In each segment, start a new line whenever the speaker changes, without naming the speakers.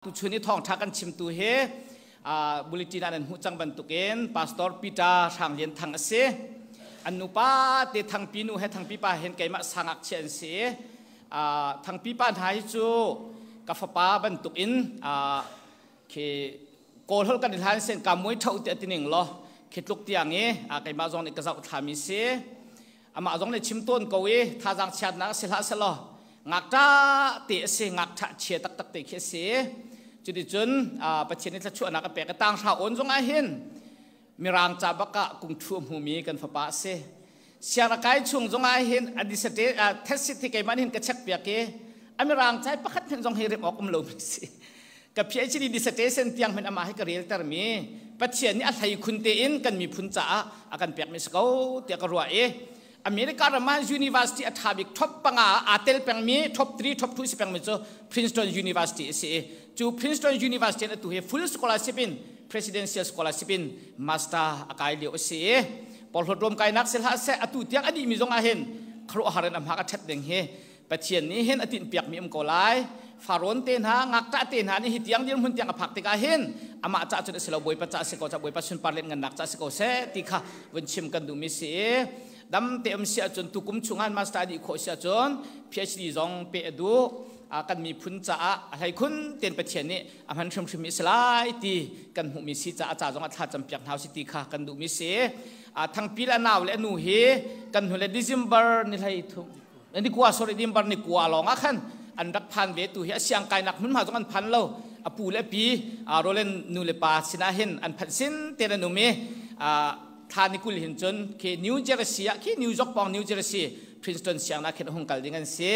Tuchun i thawngṭha kan chimtu hi bulletin ah nan hmuh cang bantukin Pastor Peter Hrang Lian Thang a si. An nupa te Thangpi nu he Thangpi pa hen keimah sangakchia an si. Thangpi pa hna hi cu ka fapa bantukin khi kawl hol kan i hlan sen ka muai tho ti atining lo khi tluk tiang i keimah zong nih ka zoh thlami si. Amah zong nih chim tawn ko i thazaang chiatnak si hlah selaw ngakṭa te a si, ngakṭha chia taktak te khi a si. Cuticun Pathian nih thluachuahnak a pek i tanghra awn zong ah hin Mirang ca bak ah kungthu a hmumi kan fapa a si. Sianginn kai chung zong ah hin a test hi keimah nih hin ka check piak i a Mirang ca pakhat hmanh zong hi rem awk um lomi si. Ka PhD dissertation tiang hmanh amah hi ka reltermi Pathian nih a hlei khun tein kan miphun caah a kan pekmi si ko tiah ka ruah i America ram ah university a ṭha bik top panga ah aa tel pengmi top 3 top 2 si pengmi cu Princeton University a si i cu Princeton University in atu hi full scholarship in presidential scholarship in master a kai lio a si i porhlawt rom kainak si hlah seh, atu tiang a dihmi zong ah hin khuaruahhar in a hmak a ṭhat ding hi Pathian nih hin a tinhpiakmi um ko lai. Farawn te hna, ngakṭah te hna nih hi tiang dirhmun tiang a phak tikah hin amah ca cun a si lo, Bawipa ca a si ko ca, Bawipa sunpar len ngannak ca a si ko seh ti kha vun chim kan duhmi si i dam te um si ahcun tukum chungah master dih khawh si ahcun PhD zong pe a duh. Kan miphun caah a hleikhun ten Pathian nih a hman hrimhrim mi si lai ti kan hmuhmi si caah ca zong a thla campiak hna si ti kha kan duhmi si. Thangpi le a nau le a nu hi kan hnu le December ni hlei thum ni kua, sorry, December ni kua lawng ah khan an rak phan ve. Tu hi a siang kainak hmunhma zong an phan lo, a pu le pi Roland nu le pa sinah hin an phanh sin te an um i thla ni 20 hin cun khi New Jersey ah, khi New York pawng New Jersey Princeton sianginn ah khin hung kal ding an si.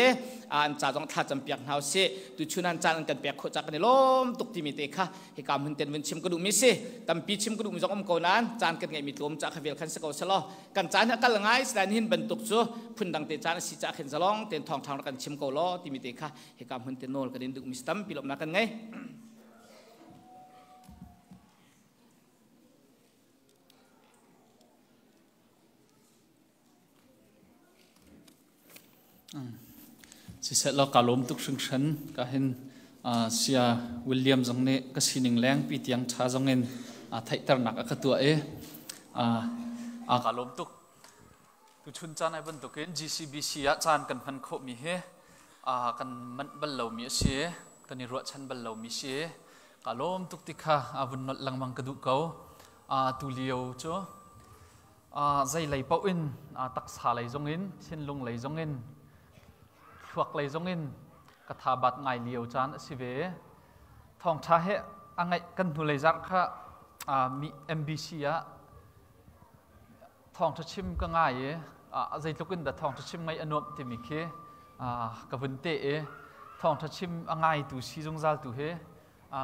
An ca zong thla cam piak hna si. Tu chun an caan an kan pek khawh ca kan i lawm tuk timi te kha hika hmun ten vun chim ka duh mi si. Tampi chim ka duh mi zong um ko nain caan kan ngeih mi tlawm ca kha vel khan si ko selaw kan caan hi a kal ngai silain hin bantuk cu phundang te caan a si ca khin zalong ten thawng thang kan chim ko law timi te kha hika hmun te nawl kan in duh mi tampi lawmnak kan ngei.
Siseh law ka lawm tuk hringhran. Ka hin Sia William zong nih ka sining lengpi tiang ṭha zong in theihternak a ka tuah i a ka lawm tuk. Tuchun caan ai bantukin GCBC ah caan kan hman khawhmi hi kan manh bal lomi a si, kan i ruahchan bal lomi si. Ka lawm tuk ti kha a vun nolh lengmang ka duh ko. Tu lio cu Zei lei paoh in, taksa lei zongin, thinlung lei zongin, thluak lei zongin ka tha bat ngai lio caan a si ve. Thawngṭha he a ngaih kan hnulei zarh kha mi MBC ah thawngṭha chim ka ngai i zeitluk in dah thawngṭha chim ngaih a nuamh timi khi ka vun te i thawngṭha chim a ngaitu si zungzal tu hi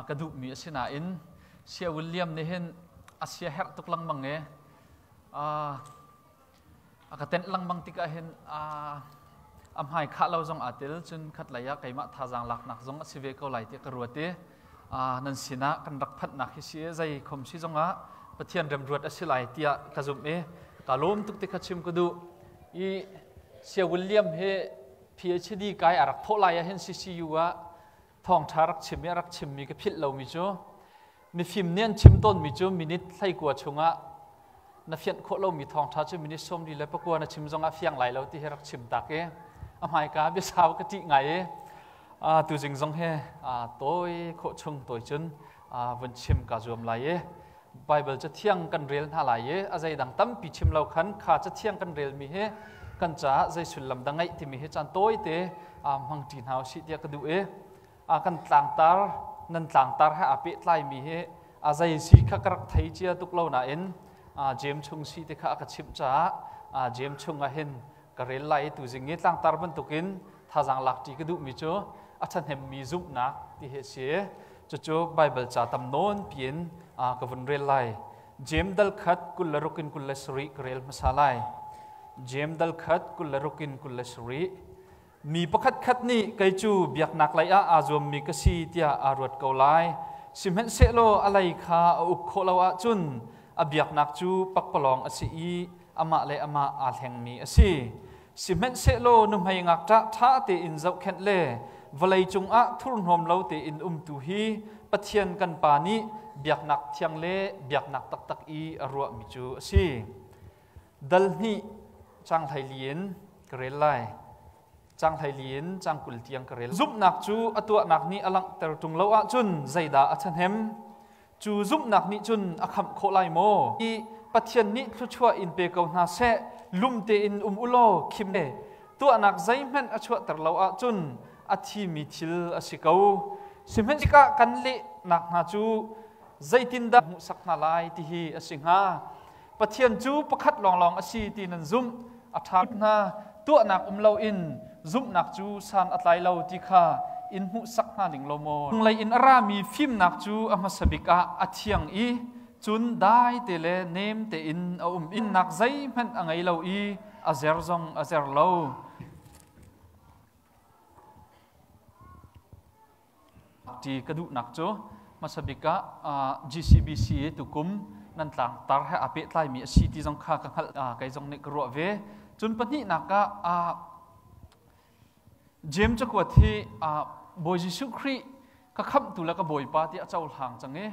ka duhmi a si nain Sia William nih hin a sia herh tuk lengmang i a ka tenh lengmang tikah hin a hmai khah lo zong aa tel, cun khatlei ah keimah thazaang laknak zong a si ve ko lai tiah ka ruat i nan sinah kan rak phanhnak hi si i zei khom si zongah Pathian remruat a si lai tiah ka zumh i ka lawm tuk ti kha chim ka duh. I Sia William hi PhD kai a rak thawh lai ah hin CCU ah thawngṭha rak chim i a rak chimmi ka philh lomi cu, mifim nih an chim tawnmi cu minute 19 chungah na fianh khawh lomi thawngṭha cu minute 49 na chim zongah fiang lai lo ti hi rak chim tak i a hmaika biasau ka ṭih ngai i tuzing zong hi tawi khawh chung tawi cun vun chim ka zuam lai i Bible cathiang kan rel hna lai i a zeidang tampi chim lo khan kha cathiang kan relmi hi kan caah zei sullam dah ngeih timi hi caan tawite hmangṭi hna usih tiah ka duh i kan tlangtar nan tlangtar he aa pehtlaimi hi a zei si kha ka rak thei cia tuk lo nain Jeim chung si ti kha a ka chimh caah Jeim chung ah hin ka rel lai i tuzing i tlangtar bantukin thazaang lakṭi ka duhmi cu a ṭhahnemmi zumhnak ti hi a si. Cucu Baibal ca tam nawn piin ka vun rel lai. Jeim dal khat 26 in 27 ka rel hmasa lai. Jeim dal khat 26 in 27. Mi pakhat khat nih kei cu biaknak lei ah aa zuammi ka si tiah aa ruat ko lai. Sihmanhsehlaw a lei kha a uk khawh lo ahcun a biaknak cu pakpalawng a si i amah le amah aa hlengmi a si. Sihmanhsehlaw nuhmei ngakṭah ṭha tein zohkhenh le Vawlei cungah thurhnawm lo tein umtu hi Pathian kan Pa nih biaknak thiang le biaknak taktak i a ruahmi cu a si. Dal hnih cang 14 in ka rel lai. Cang 14 in cang 20 tiang ka rel. Zumhnak cu a tuahnak nih a langhter ṭung lo ahcun zeidah a ṭhahnem? Cu zumhnak nih cun a khamh khawh lai maw? I Pathian nih thluachuah in pe ko hna seh, lum tein um u law khim tuahnak zeihmanh a chuahter lo ahcun a thimi thil a si ko. Sihmanhsehlaw kan lehnak hna cu zeitindah hmuhsak hna lai ti hi a si hnga. Pathian cu pakhat lawnglawng a si ti nan zumh a ṭha hna tuahnak um loin zumhnak cu san a tlai lo ti kha in hmuhsak hna ning lo maw? Lei in a rami fimnak cu a hmasa bik ah a thiang i cun dai te le nem tein a um innak zeihmanh a ngei lo i a zer zong a zer lo. Ti ka duhnak cu hmasa bik ah GCBC tukum nan tlangtar he aa pehtlaimi a si ti zong kha ka hngalh kei zong nih ka ruah ve. Cun pahnihnak ah James cakuat hi Bawi Jesuh Khrih ka khamhtu le ka Bawipa ti a cohlang cang i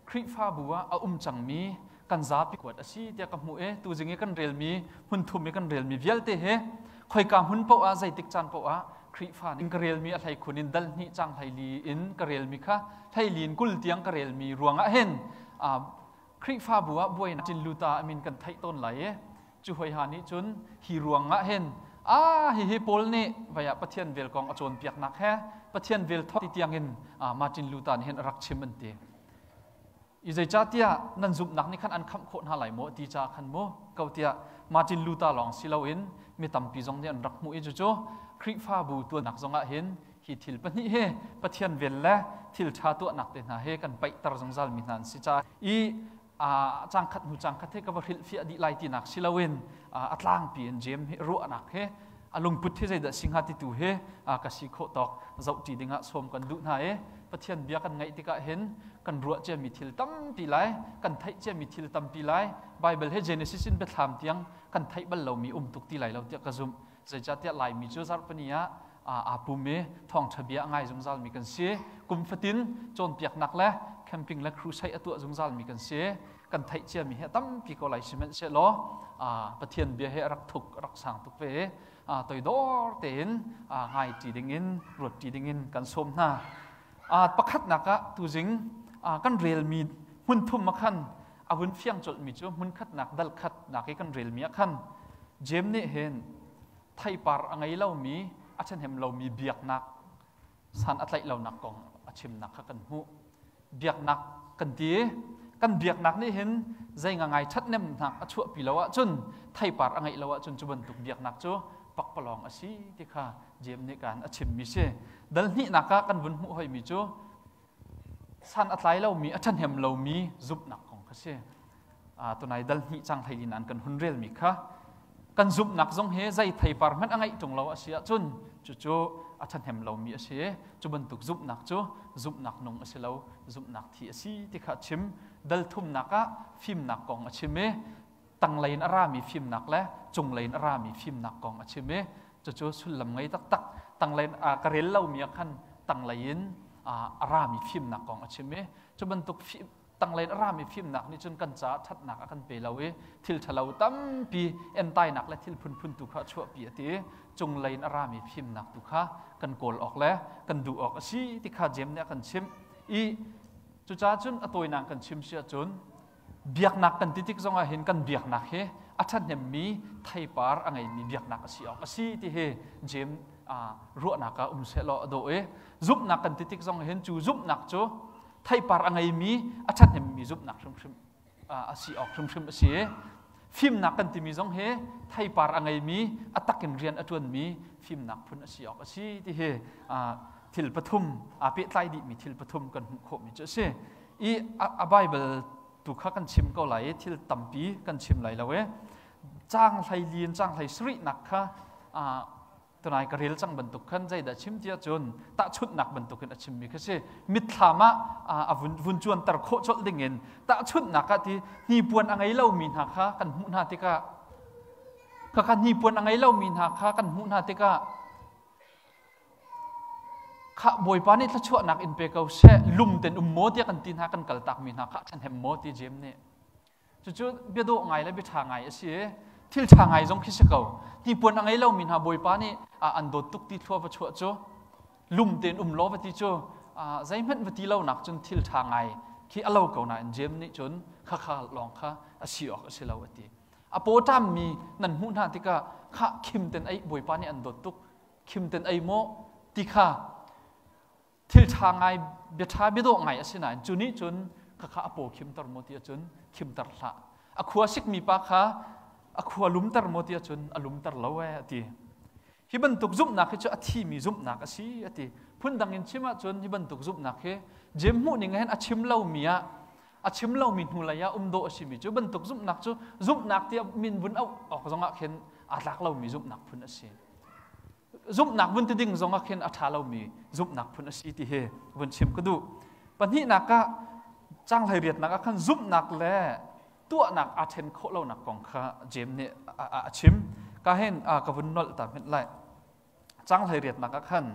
Khrihfabu ah a um cangmi kan zapi kuat a si tiah ka hmuh i tuzing i kan relmi hmun thum i kan relmi vialte hi khoika hmun paoh ah zeitik caan paoh ah Khrihfa ning ka relmi a hleikhun in dal hnih cang 14 in ka relmi kha 14 in 20 tiang ka relmi ruangah hin Khrihfabu ah buainak cin luta amin kan theih tawn lai i cu hoi ha nih cun hi ruangah hin a hihi Paul nih vaya Pathian vel kong a cawnpiaknak he Pathian vel thawk ti tiangin Martin Luther nih hin a rak chim an ti. I zeicahtiah nan zumhnak nih khan an khamh khawh hna lai maw ti ca khan mu ko tiah Martin Luther lawng si loin mi tampi zong nih an rak hmuh i cucu Khrihfabu tuannak zongah hin hi thil pahnih hi Pathian vel le thil ṭha tuahnak te hna he kan paihter zungzal mi hna an si caah i cang khat hnu cang khat he ka va hrilhfiah dih lai tinak si loin a tlangpi in Jeim hi ruahnak he a lungput hi zeidah si hnga ti tu hi ka si khawh tawk zohṭi dingah sawm kan duh hna i Pathian bia kan ngaih tikah hin kan ruah ciami thil tampi lai kan theih ciami thil tampi lai Bible he Genesis in biathlam tiang kan theih bal lomi um tuk ti lai lo tiah ka zumh zeicahtiah Laimi cu zarhpini ah aa pum i thawngṭha bia a ngai zungzalmi kan si kum fatin cawnpiaknak le camping le crusade a tuah zungzalmi kan si kan theih ciami hi a tampi ko lai sihmanhsehlaw Pathian bia hi a rak thuk a rak sang tuk ve i toidor tein ngai ṭi dingin ruat ṭi dingin kan sawm hna pakhatnak ah tuzing kan relmi hmun thum ah khan a vun fiang colhmi cu hmun khatnak dal khatnak i kan relmi ah khan Jeim nih hin theipar a ngei lomi a ṭhahnem lomi biaknak san a tlaih lonak kong a chimnak kha kan hmuh biaknak kan ti kan biaknak nih hin zei ngai ṭhathnemnak a chuahpi lo ahcun theipar a ngeih lo ahcun cu bantuk biaknak cu pakpalawng a si ti kha Jeim nih kan a chimmi si dal hnihnak ah kan vun hmuh hoimi cu san a tlai lomi a ṭhahnem lomi zumhnak kong kha si tunai dal hnih cang hlei in an kan hun relmi kha kan zumhnak zong hi zei theipar hmanh a ngeih ṭung lo a si ahcun cucu a ṭhahnem lomi a si cu bantuk zumhnak cu zumhnak nung a si lo zumhnak thi a si ti kha a chim dal thumnak ah fimnak kong a chim i tanglei in a rami fimnak le cunglei in a rami fimnak kong a chim i cucu sullam ngei taktak tanglei in ka rel lomi ah khan tanglei in a rami fimnak kong a chim i cu bantuk tanglei in a rami fimnak nih cun kan caah ṭhatnak a kan pe lo i thil ṭhalo tampi entainak le thil phunphun tu kha a chuahpi a ti cunglei in a rami fimnak tu kha kan kawl awk le kan duh awk a si ti kha Jeim nih a kan chimh i cucaah cun a tawinak kan chim si ahcun biaknak kan ti tik zongah hin kan biaknak hi a ṭhahnemmi theipar a ngeimi biaknak a si awk a si ti hi Jeim ruahnak ah um sehlaw a dawh i zumhnak kan ti tik zong hin cu zumhnak cu theipar a ngeimi a ṭhahnemmi zumhnak hrimhrim a si awk hrimhrim a si fimnak kan timi zong hi theipar a ngeimi a takin rian a ṭuanmi fimnak phun a si awk a si ti hi thil pathum aa pehtlai dihmi thil pathum kan hmuh khawhmi cu a si i a Bible tu kha kan chim ko lai i thil tampi kan chim lai lo i caang 14 in caang 17 nak kha tunai ka rel cang bantuk khan zeidah chim tiah cun tahchunhnak bantukin a chimmi kha si mitthlam ah a vun cuanter khawh colh dingin tahchunhnak ah ti hnipuan a ngei lomi hna kha kan hmuh hna tikah khakha hnipuan a ngei lomi hna kha kan hmuh hna tikah. Kha Bawipa nih thluachuahnak in pe ko seh, lum ten um maw tiah kan ti hna, kan kaltak mi hna kha ṭhahnem maw ti Jeim nih. Cucu biadawh ngai le biaṭha ngai a si i thil ṭha ngai zong khi si ko. Hnipuan a ngei lomi hna Bawipa nih an dawt tuk ti thlua va chuah cu lum tein um law va ti cu zeihmanh va ti lo nak cun thil ṭha ngai khi a lo ko nain Jeim nih cun khakha lawng kha a si awk a si lo a ti. A pawṭammi nan hmuh hna tikah khah khim ten ei Bawipa nih an dawt tuk khim ten ei maw ti kha thil ṭha ngai bia ṭha biadawh ngai a si nain cu nih cun khakha a paw khimter maw ti ahcun khimter hlah. A khua sikmi pa kha a khua lumter maw ti ahcun a lumter lo ee a ti. Hi bantuk zumhnak hi cu a thimi zumhnak a si a ti. Phundang in chim ahcun hi bantuk zumhnak hi Jeim hmuh ning hin a chim lomi ah a chim lomi hnulei ah um dawh a simi cu bantuk zumhnak cu zumhnak tiah min vun auh awk zongah khin aa tlak lomi zumhnak phun a si. Zumhnak vun ti ding zongah khin a ṭha lomi zumhnak phun a si ti hi vun chim ka duh. Pahnihnak ah cang hleiriatnak ah khan zumhnak le tuahnak aa ṭhen khawh lonak kong kha Jeim nih a chim. Ka hin ka vun nolh ta hmenh lai. Cang hleiriatnak ah khan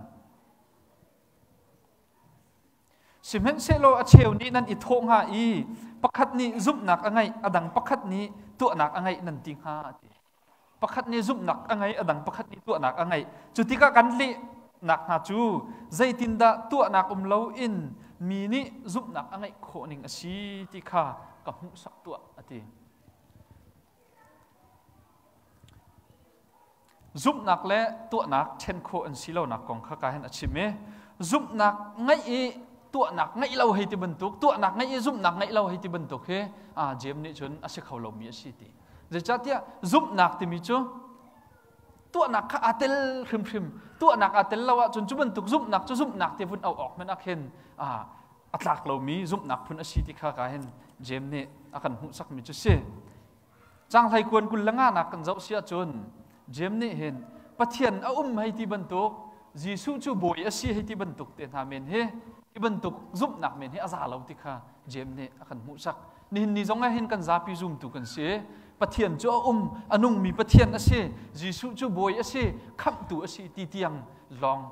Sihmanhsehlaw a cheu nih nan i thawh hnga i pakhat nih zumhnak a ngeih, a dang pakhat nih tuahnak a ngeih nan ti hnga a ti. Pakhat nih zumhnak a ngeih, a dang pakhat nih tuahnak a ngeih. Cu tikah kan lehnak hna cu zeitindah tuahnak um loin mi nih zumhnak a ngeih khawh ning a si ti kha ka hmuhsak tuah a ti. Zumhnak le tuahnak ṭhen khawh an si lonak kong kha ka hin a chim i zumhnak ngeih i tuahnak ngeih lo hei ti bantuk, tuahnak ngeih i zumhnak ngeih lo hei ti bantuk hi Jeim nih cun a si kho lomi a si ti. Zeicahtiah zumhnak timi cu tuahnak kha aa tel hrimhrim. Tuahnak aa tel lo ahcun cu bantuk zumhnak cu zumhnak ti vun auh awk hmanh ah khin a tlak lomi zumhnak phun a si ti kha ka hin Jeim nih a kan hmuhsakmi cu si. Canghlei kuan 25 nak kan zoh si ahcun Jeim nih hin Pathian a um hei ti bantuk, Jesuh cu bawi a si hei ti bantuk te hna men hi, hi bantuk zumhnak men hi a za lo ti kha Jeim nih a kan hmuhsak. Nihin ni zong ah hin kan zapi zumtu kan si. Pathian cu a um, a nungmi Pathian a si, Jesuh cu bawi a si, khamhtu a si ti tiang lawng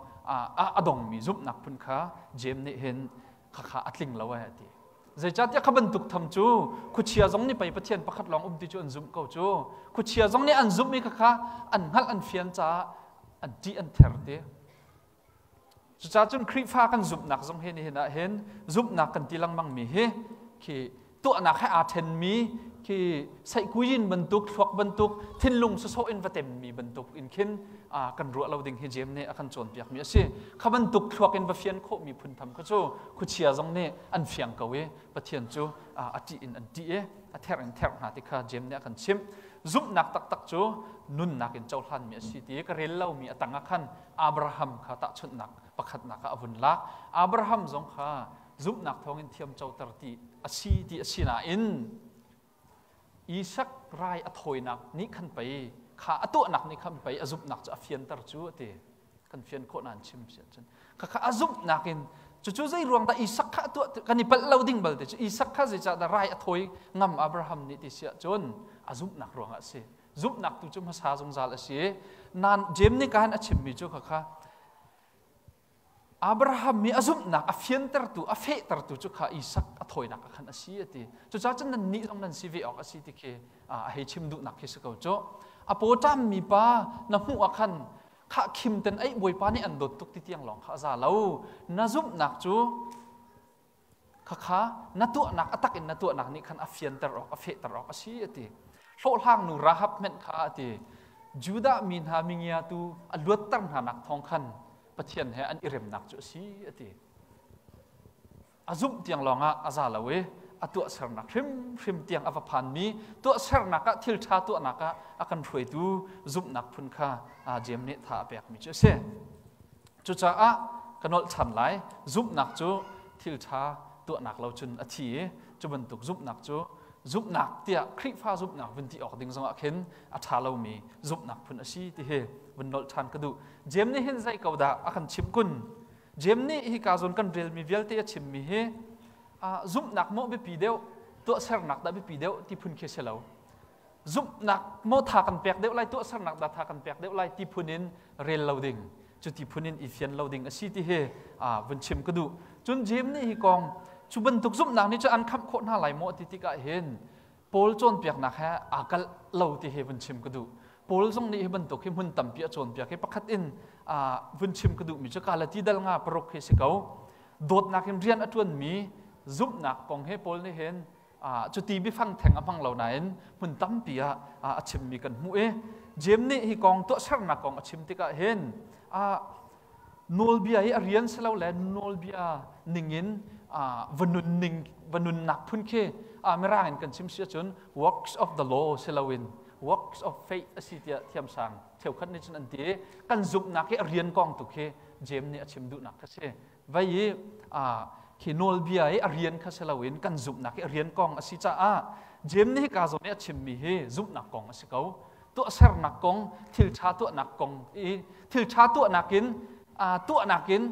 a dongmi zumhnak phun kha Jeim nih hin khakha a tling lo ai a ti. Zeicahtiah kha bantuk tham cu khuachia zong nih pei Pathian pakhat lawng um ti cu an zumh ko cu. Khuachia zong nih an zumh i khakha an hngalh an fian caah an ṭih an ther ti. Cucaah cun Khrihfa kan zumhnak zong hi nihin ah hin zumhnak kan ti lengmang mi hi khi tuahnak he aa ṭhenmi khi saihkuyin bantuk thluak bantuk thinlung sawsawh in va temmi bantuk in khin kan ruah lo ding hi Jeim nih a kan cawnpiakmi a si. Kha bantuk thluak in va fian khawhmi phun tham kha cu khuachia zong nih an fiang ko i Pathian cu a ṭih in an ṭih i a therh in therh hna ti kha Jeim nih a kan chimh. Zumhnak taktak cu nunnak in cohlanmi a si ti ka rel lomi a tang ah khan Abraham kha tahchunhnak pakhatnak ah a vun lak. Abraham zong kha zumhnak thawngin thiam coter ti a si ti a si nain Isak rai a thawinak nih khan pei kha a tuahnak nih khan pei a zumhnak cu a fianter cu a ti. Kan fian khawh nain chim si ahcun khakha a zumhnak in cucu zei ruang dah Isak kha a tuah kan i palh lo ding balte cu Isak kha zeicah dah rai a thawi ngam Abraham nih ti si ahcun a zumhnak ruangah a si. Zumhnak tu cu hmasa zungzal a si. Nan Jeim nih ka han a chimmi cu khakha Abraham mi a zumhnak a fiantertu, a fehtertu cu kha Isak a thawinak ah khan a si a ti. Cucaah cun nannih zong nan si ve awk a si ti khi a hei chim duhnak khi si ko cu. A pawṭammi pa na hmuh ah khan khah khim ten ei Bawipa nih an dawt tuk ti tiang lawng kha a za lo. Na zumhnak cu khakha na tuahnak a tak in na tuahnak nih khan a fianter awk, a fehter awk a si a ti. Hlawhhlang nu Rahab hmenh kha a ti. Judah mi hna mingiatu a luatter hna nak thawng khan Pathian he an i remnak cu a si a ti. A zumh tiang lawngah a za lo i a tuahsernak hrimhrim tiang a va phanmi tuahsernak ah thil ṭha tuahnak ah a kan hruaitu zumhnak phun kha Jeim nih tha a pekmi cu a si. Cucaah ka nolh ṭhan lai zumhnak cu thil ṭha tuahnak lo cun a thi i cu bantuk zumhnak cu zumhnak tiah Khrihfa zumhnak vun ti awk ding zongah khin a ṭha lomi zumhnak phun a si ti hi vun nolh ṭhan ka duh. Jeim nih hin zei ko dah a kan chimh kun? Jeim nih hika zawn kan relmi vialte a chimmi hi zumhnak maw biapi deuh, tuahsernak dah biapi deuh ti phun khi si lo. Zumhnak maw tha kan pek deuh lai, tuahsernak dah tha kan pek deuh lai ti phun in rel lo ding. Cuti phun in i fian lo ding a si ti hi vun chim ka duh. Cun Jeim nih hi kong cu bantuk zumhnak nih cu an khamh khawh hna lai maw ti tikah hin Paul cawnpiaknak he aa kalh lo ti hi vun chim ka duh. Paul zong nih hi bantuk hi hmun tampi a cawnpiak i pakhat in vun chim ka duhmi cu Galati dal nga paruk hi si ko. Dawtnak in rian a ṭuanmi zumhnak kong he Paul nih hin cuti biafang theng a hmang lo nain hmun tampi ah a chimmi kan hmuh i Jeim nih hi kong tuahsernak kong a chim tikah hin nawlbia hi a rian si lo le nawlbia ningin va nun ning va nunnak phun khi mirang in kan chim si ahcun works of the law si loin works of faith a si tiah thiamsang cheukhat nih cun an ti kan zumhnak hi a rian kong tu khi Jeim nih a chim duhnak kha si Vei i khi nawlbia i a rian kha si loin kan zumhnak i a rian kong a si caah Jeim nih hika zawn i a chimmi hi zumhnak kong a si ko. Tuahsernak kong, thil ṭha tuahnak kong i thil ṭha tuahnak in tuahnak in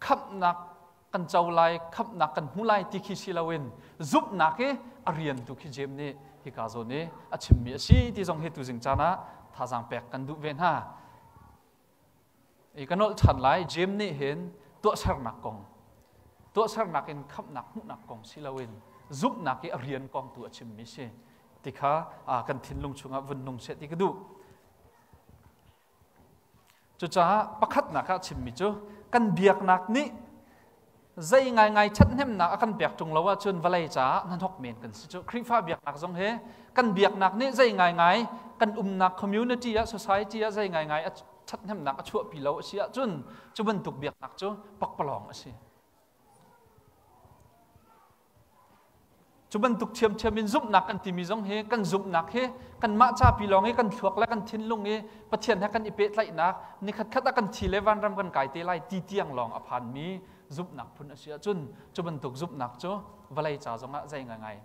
khamhnak kan co lai, khamhnak kan hmu lai ti khi si loin zumhnak i a rian tu khi Jeim nih hika zawn i a chimmi a si ti zong hi tuzing caan ah thazaang pek kan duh ve hna. I ka nolh ṭhan lai, Jeim nih hin tuahsernak kong, tuahsernak in khamhnak hmuhnak kong si loin zumhnak i a rian kong tu a chimmi si ti kha kan thinlung chungah vun nung seh ti ka duh. Cucaah pakhatnak ah chimmi cu kan biaknak nih zei ngaingai ṭhathnemnak a kan pek ṭung lo ahcun vawlei caah hnahnok men kan si cu. Khrihfa biaknak zong hi kan biaknak nih zei ngaingai kan umnak community ah, society ah zei ngaingai a ṭhathnemnak a chuahpi lo a si ahcun cu bantuk biaknak cu pakpalawng a si. Cu bantuk ṭhiamṭhiam in zumhnak kan timi zong hi kan zumhnak hi kanmah capi lawng i kan thluak le kan thinlung i Pathian he kan i pehtlaihnak nikhat khat ah kan thi le vanram kan kai te lai ti tiang lawng a phanmi zumhnak phun a si ahcun cu bantuk zumhnak cu vawlei ca zongah zei ngaingai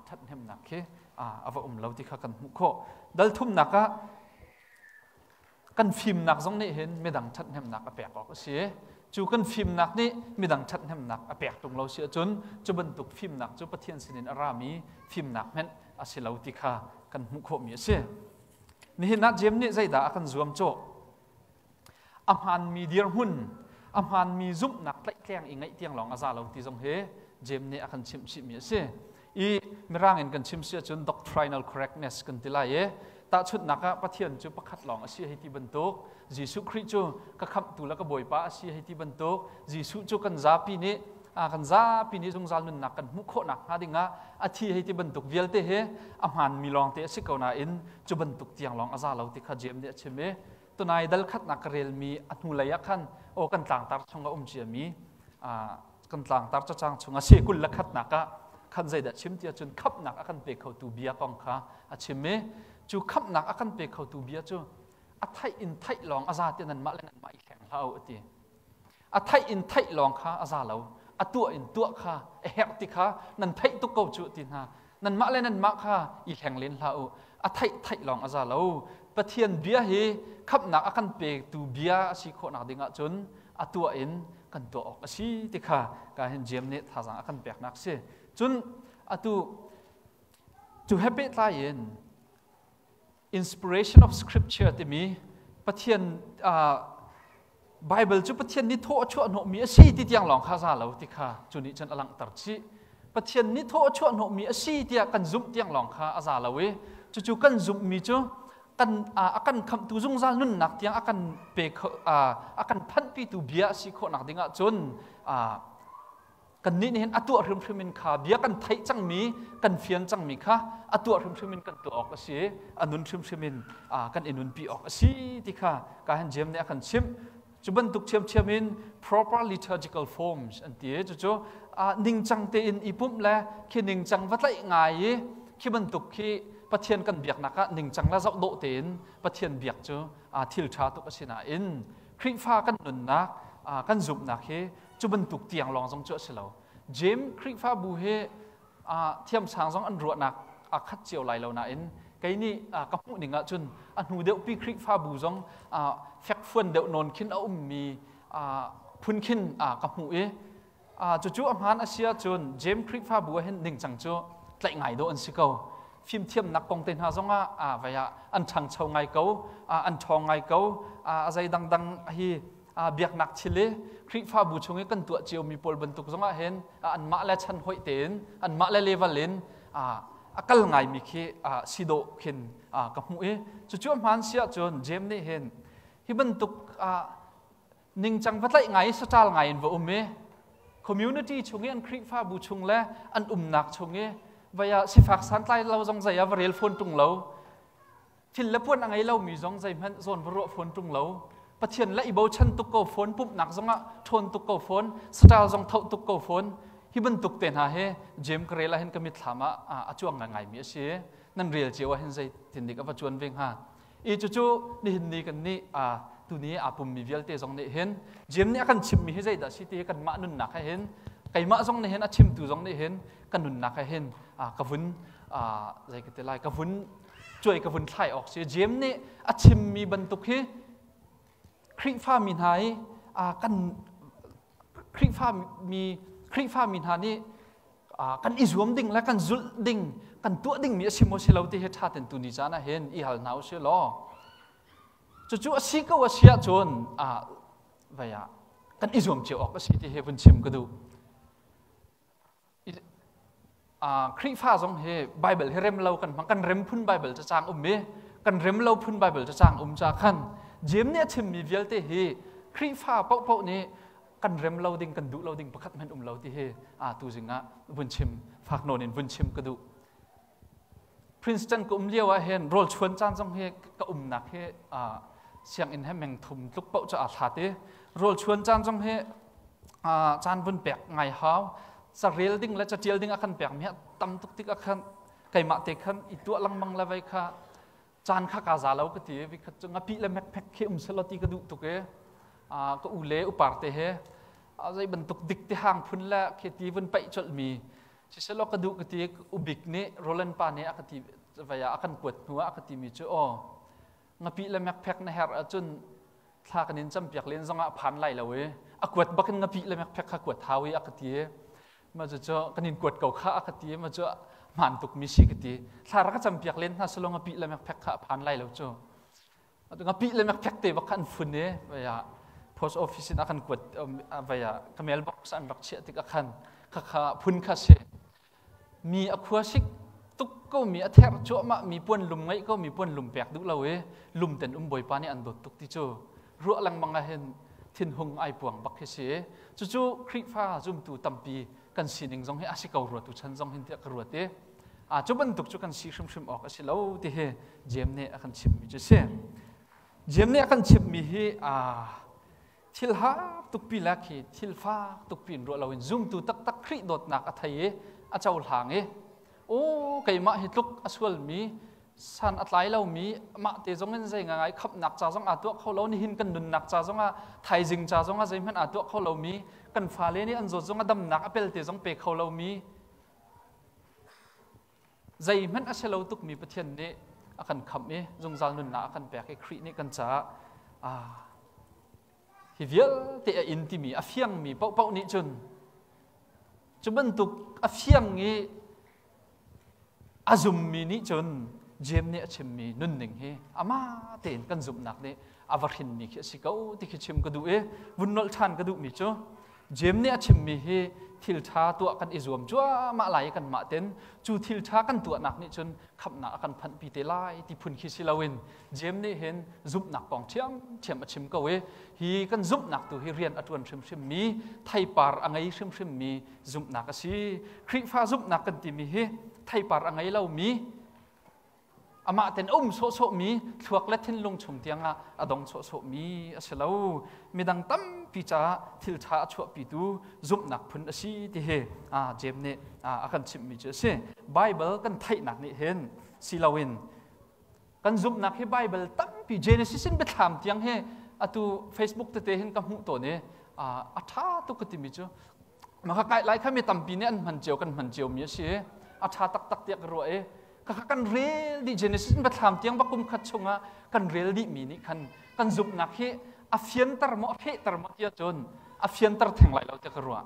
ṭhathnemnak khi a va um lo ti kha kan hmuh khawh. Dal thumnak ah kan fimnak zong nih hin midang ṭhathnemnak a pek awk a si. Cu kan fimnak nih midang ṭhathnemnak a pek ṭung lo si ahcun cu bantuk fimnak cu Pathian sinin a rami fimnak hmanh a si lo ti kha kan hmuh khawhmi a si. Nihin ah Jeim nih zeidah a kan zuamcawh? A hmaanmi dirhmun, a hmaanmi zumhnak tlaihtleng i ngaih tiang lawng a za lo ti zong hi Jeim nih a kan chimh chihmi a si. I Mirang in kan chim si ahcun doctrinal correctness kan ti lai i tahchunhnak ah Pathian cu pakhat lawng a si hei ti bantuk, Jesuh Khrih cu ka khamhtu le ka Bawipa a si hei ti bantuk, Jesuh cu kan zapi nih kan zapi nih zungzal nunnak kan hmuh khawh nakhnga dingah a thi hei ti bantuk vialte hi a hmaanmi lawngte a si ko nain cu bantuk tiang lawng a za lo ti kha Jeim nih a chim i tunai dal khatnak ka relmi a hnulei ah khan aw kan tlangtar chung a um ciami kan tlangtar cacang chung a se 21nak ah khan zeidah chim ti ahcun khamhnak a kan pe khotu bia kong kha a chim i cu khamhnak a kan pe khotu bia cu a theih in theih lawng a za ti nanmah le nanmah i hleng hlah u a ti. A theih in theih lawng kha a za lo, a tuah in tuah kha a herh ti kha nan theih tuk ko cu ti hna. Nanmah le nanmah kha i hleng len hlah u, a theih theih lawng a za lo. Pathian bia hi khamhnak a kan pektu bia a si khawhnak ding ahcun a tuah in kan tuah awk a si ti kha ka hin Jeim nih thazaang a kan peknak si. Cun atu cu he pehtlai in inspiration of scripture timi Pathian Bible cu Pathian nih thaw a chuah hnawhmi a si ti tiang lawng kha za lo ti kha cu nih cun a langhter chih. Pathian nih thaw a chuah hnawhmi a si tiah kan zumh tiang lawng kha a za lo i cucu kan zumhmi cu kan a kan khamhtu zungzal nunnak tiang a kan pe kho a kan phanhpitu bia a si khawhnak dingah cun kannih nih hin a tuah hrimhrim in kha bia kan theih cangmi kan fian cangmi kha a tuah hrimhrim in kan tuah awk a si, a nun hrimhrim in kan i nunpi awk a si ti kha ka hin Jeim nih a kan chimh. Cu bantuk ṭhiamṭhiam in proper liturgical forms an ti. Cucu ningcang tein i pumh le khi ningcang va tlaih ngai i khi bantuk khi Pathian kan biaknak ah ningcang le zoh dawh tein Pathian biak cu thil ṭha tuk a si nain Khrihfa kan nunnak, kan zumhnak hi cu bantuk tiang lawng zong cu a si lo. Jeim Khrihfabu hi thiamsang zong an ruahnak aa khat cio lai lo nain kei nih ka hmuh ning ahcun a hnu deuhpi Khrihfabu zong fekfuan deuh nawn khin a ummi phun khin ka hmuh i cucu a hmaan a si ahcun Jeim Khrihfabu ah hin ningcang cu tlaih ngai dawh an si ko. Fimthiamnak kong te hna zongah vai ah an ṭhangcho ngai ko, an ṭhawng ngai ko. A zei dangdang hi biaknak thil i Khrihfabu chung i kan tuah ciomi pawl bantuk zongah hin anmah le chan hoih tein, anmah le level in a kal ngaimi khi si dawh khin ka hmuh i cucu a hmaan si ahcun Jeim nih hin hi bantuk ningcang va tlaih ngai i saṭal ngai in va um i community chung i an Khrihfabu chung le an umnak chung i vai ah sifak santlai lo zong zei ah va rel fawn ṭung lo, thil le puan a ngei lomi zong zeihmanh zawn va ruah fawn ṭung lo, Pathian le i bochan tuk ko fawn, pumhnak zongah ṭhawn tuk ko fawn, saṭal zong thoh tuk ko fawn, hi bantuk te hna hi Jeim ka rel ah hin ka mitthlam ah a cuang ngaingaimi a si. Nan rel cio ah hin zeitin dik a va cuan ve hnga? I cucu nihin ni kan nih tuni aa pummi vialte zong nih hin Jeim nih a kan chimmi hi zeidah si ti hi kanmah nunnak he hin, keimah zong nih hin, a chimtu zong nih hin, kan nunnak he hin ka vun zei ka ti lai, ka vun cuai, ka vun thlai awk si. Jeim nih a chimmi bantuk hi Khrihfa mi hna i kan Khrihfa mi hna nih kan i zuam ding le kan zulh ding, kan tuah dingmi a si maw si lo ti hi ṭha ten tu ni caan ah hin i hal hna u sih law, cucu a si ko a si ahcun vai ah kan i zuam cio awk a si ti hi vun chim ka duh. Khrihfa zong hi Bible hi rem lo kan hmang. Kan rem phun Bible cacang um i kan rem lo phun Bible cacang um ca khan Jeim nih a chimmi vialte hi Khrihfa paohpaoh nih kan rem lo ding, kan duh lo ding pakhat hmanh um lo ti hi tu zing ah vun chim, fak nawn in vun chim ka duh. Princeton ka um lio ah hin rawl chuan caan zong hi ka umnak hi sianginn he meng thum tluk paoh cu aa hlat i rawl chuan caan zong hi caan vun pek ngai hau. Carel ding le catial ding a kan pek mi tam tuk tik ah khan keimah te khan i tuah lengmang le vei kha caan kha ka za lo ka ti. Vi khat cu ngapi le mekphek khi um selaw ti ka duh tuk i ka u le upar te he zei bantuk dik te hang phun le khi ti vun paih colh mi siselaw ka duh ka ti. Ubik nih, Roland pa nih a ka ti, vai ah a kan kuat hnu ah a ka ti mi cu, "Aw, ngapi le mekphek na herh ahcun thla kan in campiak len zongah phan lai lo i a kuat bakin ngapi le mekphek kha kuat hau i," a ka ti. Ma cu cu kan in kuat ko kha, a ka ti. Ma cu hmaan tuk mi si ka ti. Thla rak ka campiak len hna selaw ngapi le mekphek kha a phan lai lo cu. Ngapi le mekphek te bak kha an fun i vai ah post office in a kan kuat, vai ah ka mailbox an rak chiah tik ah khan kha kha phun kha si. Mi a khua sik tuk ko mi, a therh cuahmah mi, puan lum ngeih ko mi puan lum pek duh lo i lum ten um Bawipa nih an dawt tuk ti cu ruah lengmang ah hin thinhung ai puang bak khi si. Cucu Khrihfa zumtu tampi kan sining zong hi a si ko rua tu chan zong hin tiah ka ruat i a cu bantuk cu kan si hrimhrim awk a si lo ti hi Jeim nih a kan chimmi cu si. Jeim nih a kan chimmi hi a thil har tukpi le khi thil fak tukpi in ruah loin zumtu taktak, Khrih dawtnak a thei i a cohlang i, "Aw, keimah hi tluk a sualmi, san a tlai lomi, mah te zong in zei ngai khamnak ca zong aa tuah kho lo, nihin kan nunnak ca zong ah, thaizing ca zong ah zeihmanh aa tuah kho lomi, kan fale nih an zawt zong a damnak a pelte zong pe kho lomi, zeihmanh a si lo tukmi Pathian nih a kan khamh i zungzal nunnak a kan pek i Khrih nih kan caah hi vialte a in," timi a fiangmi paohpaoh nih cun, cu bantuk a fiang i a zummi nih cun, Jeim nih a chimmi nunning hi amah tein kan zumhnak nih a va hrinmi khi a si ko ti khi chim ka duh i vun nolh ṭhan ka duhmi cu, Jeim nih a chimmi hi thil ṭha tuah kan i zuam cuahmah lai i kanmah ten cu thil ṭha kan tuahnak nih cun khamhnak a kan phanhpi te lai ti phun khi si loin, Jeim nih hin zumhnak kong ṭhiamṭhiam a chim ko i hi kan zumhnak tu hi rian a ṭuan hrimhrim mi, theipar a ngei hrimhrim mi zumhnak a si. Khrihfa zumhnak kan timi hi theipar a ngei lomi, amah ten um sawhsawhmi, thluak le thinlung chung tiangah a dong sawhsawhmi a si lo. Midang tampi caah thil ṭha a chuahpitu zumhnak phun a si ti hi Jeim nih a kan chimhmi cu a si. Bible kan theihnak nih hin si loin kan zumhnak hi Bible tampi, Genesis in Biathlam tiang hi atu Facebook tete hin ka hmuh tawn i a ṭha tuk ka timi cu maka kai lai kha mi tampi nih an hman cio, kan hman cio mi a si. A ṭha taktak tiah ka ruah i kha kan rel dih, Genesis in Biathlam tiang bak kum khat chungah kan rel dih mi nih khan kan zumhnak hi a fianter maw, a fehter maw tiah cun a fianter theng lai lo tiah ka ruah.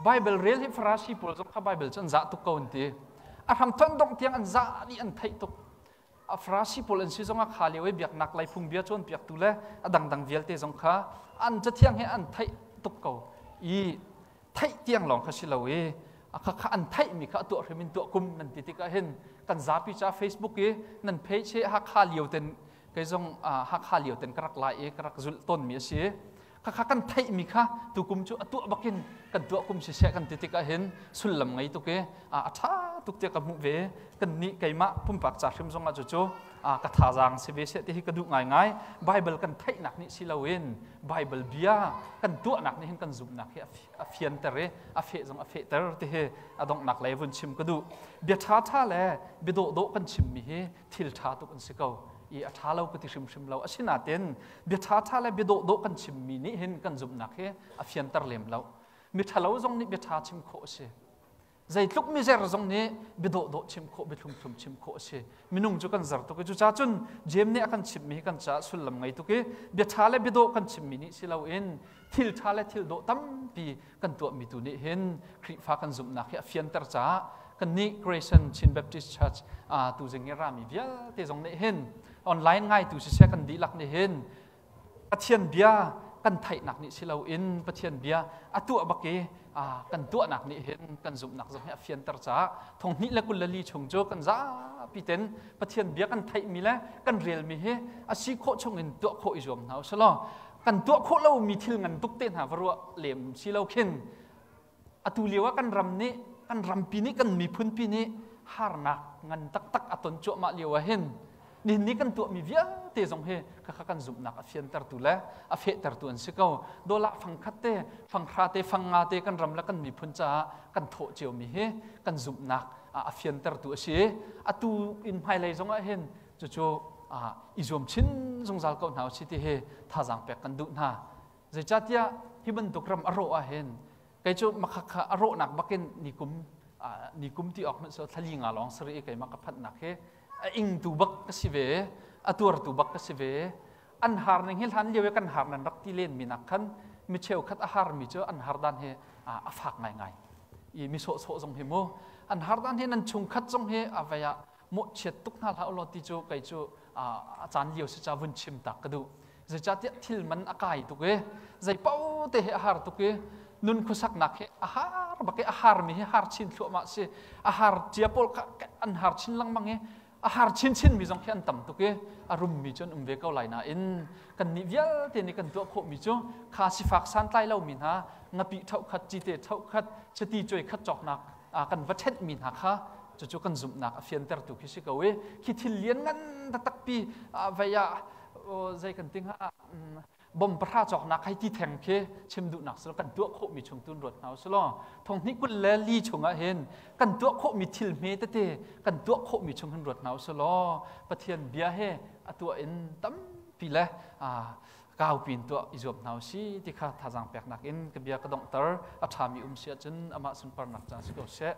Bible rel hi Farasi pawl zong kha Bible cu an zah tuk ko an ti. A hram thon dong tiang an za dih an theih tuk. A Farasi pawl an si zongah kha lio i biaknak lei phungbia cawnpiaktu le a dangdang vialte zong kha an cathiang he an theih tuk ko i theih tiang lawng kha si lo i kha kha an theihmi kha a tuah hrim in tuah kum nan ti tikah hin kan zapi ca Facebook i nan page hi Hakha lio ten kei zong Hakha lio ten ka rak lai i ka rak zulh tawnmi a si. Khakha kan theihmi kha tukum cu a tuah bakin kan tuah kum siseh kan ti tikah hin sullam ngei tuk i a ṭha tuk tiah ka hmuh ve. Kan nih keimah pumpak ca hrim zongah cucu ka thazaang si ve seh ti hi ka duh ngaingai. Bible kan theihnak nih si loin Bible bia kan tuahnak nih hin kan zumhnak hi a fianter i a feh zong a fehter ti hi a donghnak lei vun chim ka duh. Bia ṭhaṭha le bia dawhdawh kan chimmi hi thil ṭha tuk an si ko i a ṭha lo ka ti hrimhrim lo. Asinain bia ṭhaṭha le bia dawhdawh kan chimmi nih hin kan zumhnak hi a fianter lem lo. Mi ṭhalo zong nih bia ṭha chim khawh a si. Zeitluk mizer zong nih bia dawhdawh chim khawh, bia thlumthlum chim khawh a si. Minung cu kan zer tuk i cucaah cun Jeim nih a kan chimmi hi kan caah sullam ngei tuk i bia ṭha le bia dawh kan chimmi nih si loin thil ṭha le thil dawh tampi kan tuahmi tu nih hin Khrihfa kan zumhnak hi a fianter caah kannih Creation Chin Baptist Church tu zing i rami vialte zong nih hin online ngaitu siseh kan dihlak nih hin Pathian bia kan theihnak nih si loin Pathian bia a tuah bak i kan tuahnak nih hin kan zumhnak zong hi a fianter caah thong hnih le kul le li chung cu kan zapi ten Pathian bia kan theihmi le kan relmi hi a si khawh chung in tuah khawh i zuam hna usih law kan tuah khawh lomi thil ngan tuk te hna va ruah lem si lo khin atu lio ah kan ram nih kan rampi nih kan miphunpi nih harnak ngan taktak a ton cuahmah lio ah hin nihin ni kan tuahmi vialte zong hi khakha kan zumhnak a fiantertu le a fehtertu an si ko. Dola fangkhat te fanghra te fangnga te kan ram le kan miphun caah kan thawh ciomi hi kan zumhnak a fiantertu a si. Atu in hmailei zong ah hin cucu i zuam chin zungzal ko hna usih ti hi thazaang pek kan duh hna. Zeicahtiah hi bantuk ram a rawh ah hin kei cu makhakha a rawhnak bakin nikum nikum ti awk hmanh so thlali nga lawng sari i keimah ka phanhnak hi a ingtu bak ka si ve, a tuartu bak ka si ve. An har ning hi hlan lio i kan har nan rak ti len mi nak khan mi cheukhat a har mi cu an har dan hi a fak ngaingai. I mi sawhsawh zong hi mu an har dan hi nan chungkhat zong hi a vei ah mawhchiat tuk hna hlah ulaw ti cu kei cu a caan lio si ca vun chim tak ka duh. Zeicahtiah thil man a kai tuk i zei paoh te hi a har tuk i nun khuasaknak hi a har bak i a harmi hi har chin thluahmah si. A har cia pawl kha an har chin lengmang i a har chinchin mi zong khi an tam tuk i a rummi cu an um ve ko lai nain kannih vialte nih kan tuah khawhmi cu kha sifak santlai lomi hna ngapih ṭhokhat cite ṭhokhat chiti cuai khat cawknak kan va ṭhenhmi hna kha cucu kan zumhnak a fiantertu khi si ko i khi thil lian ngan taktakpi vei ah zei kan ti hnga bom pahra cawknak hei ti theng khi chim duhnak si kan tuah khawhmi chung tun ruat hna usih law thong hnih kul le li chungah hin kan tuah khawhmi thil hme tete kan tuah khawhmi chung hin ruat hna usih law Pathian bia he a tuah in tampi le kaupi in tuah i zuam hna usih ti kha thazaang peknak in ka bia ka donghter. A ṭhami um si ahcun amah sunparnak ca si ko seh.